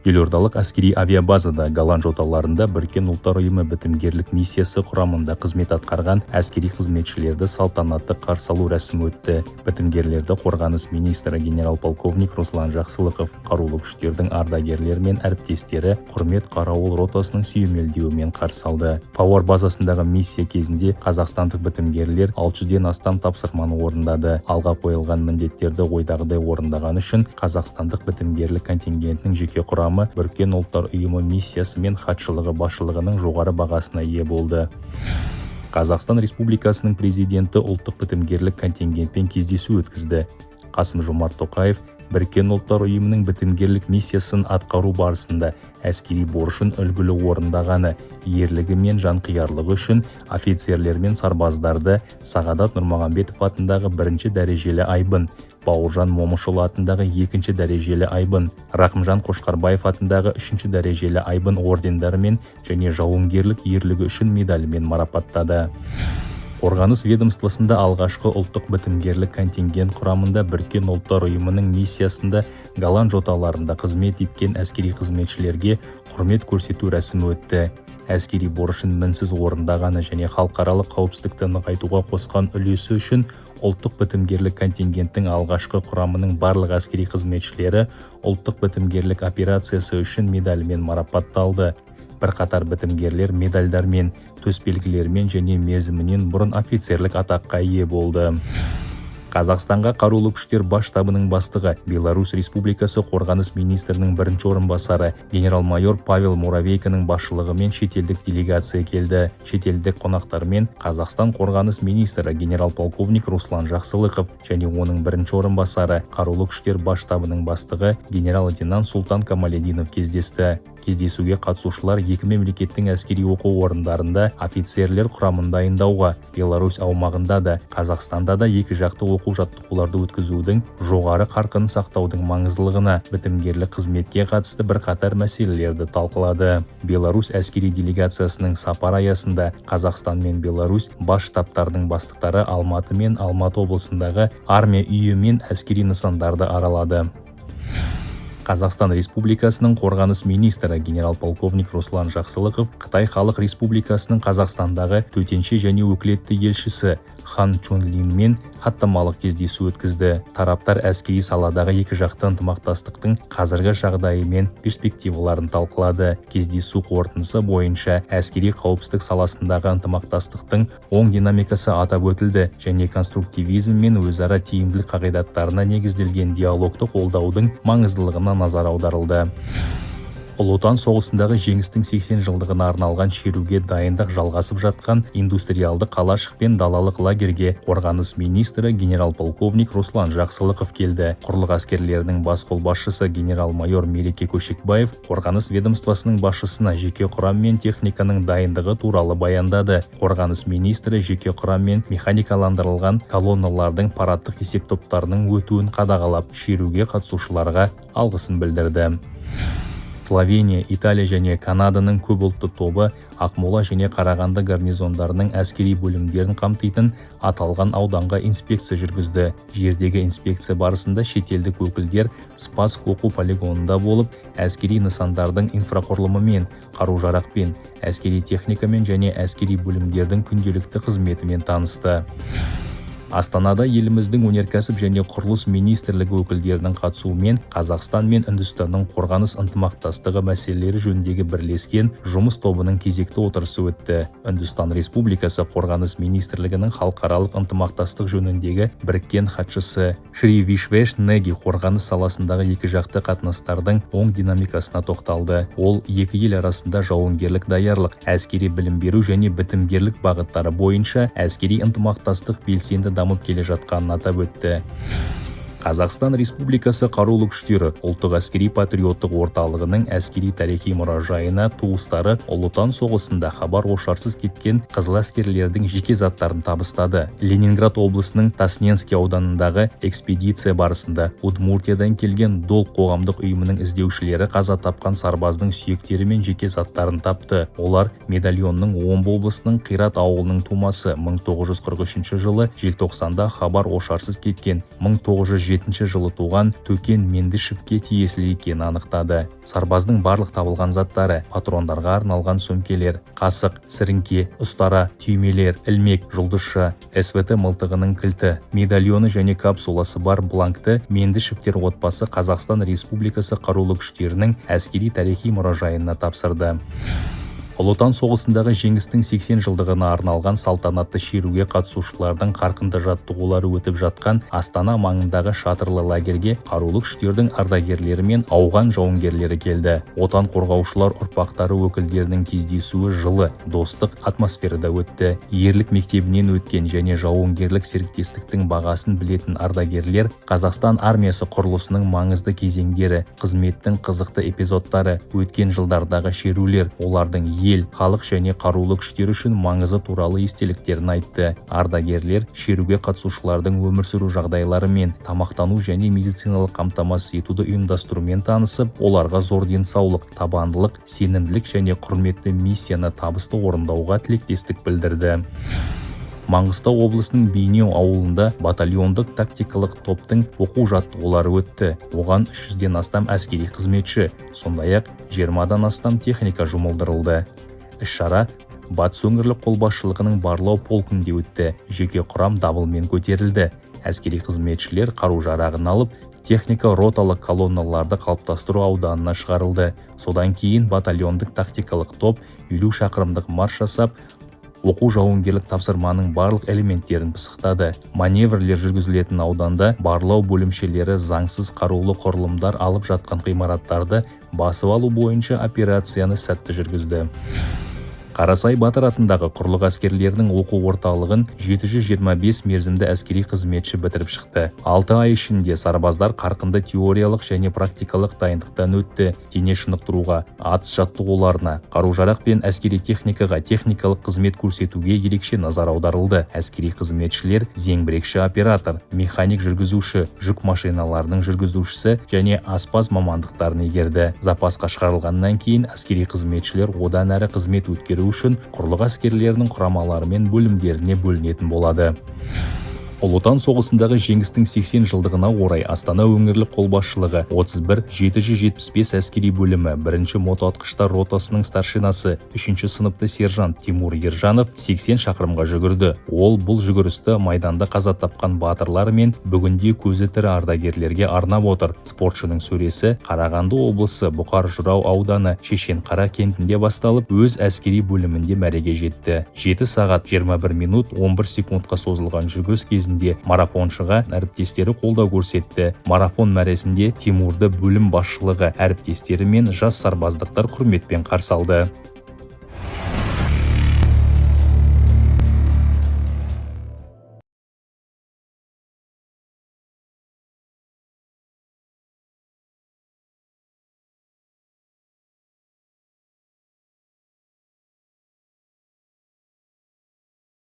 Елордалық әскери авиабазада Голан жоталарында Біріккен Ұлттар Ұйымы бітімгерлік миссиясы құрамында қызмет атқарған әскери қызметшілерді салтанатты қарсы алу рәсімі өтті. Бітімгерлерді қорғаныс министрі генерал-полковник Руслан Жақсылықов, қарулы күштердің ардагерлері мен әріптестері құрмет қарауыл ротасының сүйемелдеуімен қарсы алды. Фауар базасындағы миссия кезінде қазақстандық бітімгерлер 600-ден астам тапсырманы орындады. Алға қойылған міндеттерді ойдағыдай орындағаны үшін қазақстандық бітімгерлік контингентінің жеке құрамы Біріккен Ұлттар Ұйымы миссиясы мен хатшылығы басшылығының жоғары бағасына ие болды. Қазақстан Республикасының президенті ұлттық бітімгерлік контингентпен кездесу өткізді. Қасым Жомарт Тоқаев Біріккен Ұлттар Ұйымының бітімгерлік миссиясын атқару барысында әскери борышын үлгілі орындағаны, ерлігі мен жанқиярлығы үшін офицерлер мен сарбаздарды Сағадат Нұрмағамбетов атындағы бірінші дәрежелі айбын, Бауыржан Момышұлы атындағы екінші дәрежелі айбын, Рақымжан Қошқарбаев атындағы үшінші дәрежелі айбын ордендарымен және «Жауынгерлік ерлігі үшін» медалімен марапаттады. Қорғаныс ведомствосында алғашқы ұлттық бітімгерлік контингент құрамында Біріккен Ұлттар Ұйымының миссиясында Голан жоталарында қызмет еткен әскери қызметшілерге құрмет көрсету рәсімі өтті. Әскери борышын мінсіз орындағаны және халықаралық қауіпсіздікті нығайтуға қосқан үлесі үшін ұлттық бітімгерлік контингенттің алғашқы құрамының барлық әскери қызметшілері «Ұлттық бітімгерлік операциясы үшін» медалімен марапатталды. Бірқатар бітімгерлер медальдармен, төсбелгілермен және мерзімінен бұрын офицерлік атаққа ие болды. Қазақстанға Қарулы күштер бас штабының бастығы, Беларусь Республикасы қорғаныс министрінің бірінші орынбасары генерал-майор Павел Муравейконың басшылығымен шетелдік делегация келді. Шетелдік қонақтармен Қазақстан қорғаныс министрі генерал-полковник Руслан Жақсылықов және оның бірінші орынбасары, Қарулы күштер бас штабының бастығы генерал-лейтенант Сұлтан Камалидинов кездесті. Кездесуге қатысушылар екі мемлекеттің әскери оқу орындарында офицерлер құрамын дайындауға, Беларусь аумағында да, Қазақстанда да екі жақты оқу жаттығуларды өткізудің жоғары қарқынын сақтаудың маңыздылығына, бітімгерлік қызметке қатысты бірқатар мәселелерді талқылады. Беларусь әскери делегациясының сапары аясында Қазақстан мен Беларусь бас штабтарының бастықтары Алматы мен Алматы облысындағы армия үйі мен әскери нысандарды аралады. Қазақстан Республикасының қорғаныс министрі генерал-полковник Руслан Жақсылықов Қытай Халық Республикасының Қазақстандағы төтенше және өкілетті елшісі Хан Чунлинмен хаттамалық кездесу өткізді. Тараптар әскери саладағы екіжақты ынтымақтастықтың қазіргі жағдайы мен перспективаларын талқылады. Кездесу қорытындысы бойынша әскери қауіпсіздік саласындағы ынтымақтастықтың оң динамикасы атап өтілді және конструктивизм мен өзара тиімділік қағидаттарына негізделген диалогты қолдаудың маңыздылығына назар аударылды. Ұлы Отан соғысындағы жеңістің 80 жылдығына арналған шеруге дайындық жалғасып жатқан индустриалды қалашық пен далалық лагерьге қорғаныс министрі генерал-полковник Руслан Жақсылықов келді. Құрлық әскерлерінің бас қолбасшысы генерал-майор Мереке Көшекбаев қорғаныс ведомствосының басшысына жеке құрам мен техниканың дайындығы туралы баяндады. Қорғаныс министрі жеке құрам мен механикаландырылған колонналардың парадтық есептоптарының өтуін қадағалап, шеруге қатысушыларға алғысын білдірді. Словения, Италия және Канаданың көпұлтты тобы Ақмола және Қарағанды гарнизондарының әскери бөлімдерін қамтитын аталған ауданға инспекция жүргізді. Жердегі инспекция барысында шетелдік өкілдер Спасск оқу полигонында болып, әскери нысандардың инфрақұрылымымен, қару-жарақпен, әскери техникамен және әскери бөлімдердің күнделікті қызметімен танысты. Астанада еліміздің Өнеркәсіп және құрылыс министрлігі өкілдерінің қатысуымен Қазақстан мен Үндістанның қорғаныс ынтымақтастығы мәселелері жөніндегі бірлескен жұмыс тобының кезекті отырысы өтті. Үндістан Республикасы Қорғаныс министрлігінің халықаралық ынтымақтастық жөніндегі біріккен хатшысы Шри Вишвеш Неги қорғаныс саласындағы екіжақты қатынастардың оң динамикасына тоқталды. Ол екі ел арасында жауынгерлік даярлық, әскери білім беру және бітімгерлік бағыттары бойынша әскери ынтымақтастық белсенді дамып келе жатқанын атап өтті. Қазақстан Республикасы Қарулы күштері ұлттық әскери патриоттық орталығының әскери тарихи мұражайына туыстары Ұлы Отан соғысында хабар ошарсыз кеткен қызыл әскерлердің жеке заттарын табыстады. Ленинград облысының Тосненский ауданындағы экспедиция барысында Удмуртиядан келген «Долг» қоғамдық ұйымының іздеушілері қаза тапқан сарбаздың сүйектері мен жеке заттарын тапты. Олар медальонның Омбы облысының Қират ауылының тумасы, 1943 жылы желтоқсанда хабар ошарсыз кеткен 1920 1937 жылы туған Төкен Мендішевке тиесілі екенін анықтады. Сарбаздың барлық табылған заттары: патрондарға арналған сөмкелер, қасық, сіріңке, ұстара, түймелер, ілмек, жұлдызша, СВТ мылтығының кілті, медальоны және капсуласы бар бланкті Мендішевтер отбасы Қазақстан Республикасы Қарулы Күштерінің әскери-тарихи мұражайына тапсырды. Ұлы Отан соғысындағы жеңістің 80 жылдығына арналған салтанатты шеруге қатысушылардың қарқынды жаттығулары өтіп жатқан Астана маңындағы шатырлы лагерге қарулы күштердің ардагерлері мен ауған жауынгерлері келді. Отан қорғаушылар ұрпақтары өкілдерінің кездесуі жылы, достық атмосферада өтті. Ерлік мектебінен өткен және жауынгерлік серіктестіктің бағасын білетін ардагерлер Қазақстан армиясы құрылысының маңызды кезеңдері, қызметтің қызықты эпизодтары, өткен жылдардағы шерулер, олардың ел, халық және қарулы күштер үшін маңызы туралы естеліктерін айтты. Ардагерлер шеруге қатысушылардың өмір сүру жағдайларымен, тамақтану және медициналық қамтамасыз етуді ұйымдастырумен танысып, оларға зор денсаулық, табандылық, сенімділік және құрметті миссияны табысты орындауға тілектестік білдірді. Маңғыстау облысының Бейнеу ауылында батальондық тактикалық топтың оқу жаттығулары өтті. Оған 300-ден астам әскери қызметші, сондай-ақ 20-дан астам техника жұмылдырылды. Іс-шара Батыс өңірлік қолбасшылығының барлау полкінде өтті. Жеке құрам дабылмен көтерілді. Әскери қызметшілер қару-жарағын алып, техника роталық колонналарды қалыптастыру ауданына шығарылды. Содан кейін батальондық тактикалық топ 50 шақырымдық марш жасап, оқу жауынгерлік тапсырманың барлық элементтерін пысықтады. Маневрлер жүргізілетін ауданда барлау бөлімшелері заңсыз қарулы құрылымдар алып жатқан ғимараттарды басып алу бойынша операцияны сәтті жүргізді. Қарасай батыр атындағы құрлық әскерлерінің оқу орталығын 725 мерзімді әскери қызметші бітіріп шықты. 6 ай ішінде сарбаздар қарқынды теориялық және практикалық дайындықтан өтті. Дене шынықтыруға, атыс жаттығуларына, қару-жарақ пен әскери техникаға техникалық қызмет көрсетуге ерекше назар аударылды. Әскери қызметшілер зеңбірекші оператор, механик жүргізуші, жүк машиналарының жүргізушісі және аспаз мамандықтарын игерді. Запасқа шығарылғаннан кейін әскери қызметшілер одан әрі қызмет өткеру үшін құрлық әскерлерінің құрамалары мен бөлімдеріне бөлінетін болады. Ұлы Отан соғысындағы жеңістің 80 жылдығына орай Астана өңірлік қолбасшылығы 31 775 әскери бөлімі 1-ші мотоатқыштар ротасының старшинасы, 3-ші сыныпты сержант Тимур Ержанов 80 шақырымға жүгірді. Ол бұл жүгірісті майданда қаза тапқан батырлар мен бүгінде көзі тірі ардагерлерге арнап отыр. Спортшының сөресі Қарағанды облысы Бұқар Жырау ауданы Шешенқара кентінде басталып, өз әскери бөлімінде мәреге жетті. 7 сағат 21 минут 11 секундқа созылған жүгіріс кезінде марафоншыға әріптестері қолдау көрсетті. Марафон мәресінде Тимурды бөлім басшылығы, әріптестері мен жас сарбаздықтар құрметпен қарсы алды.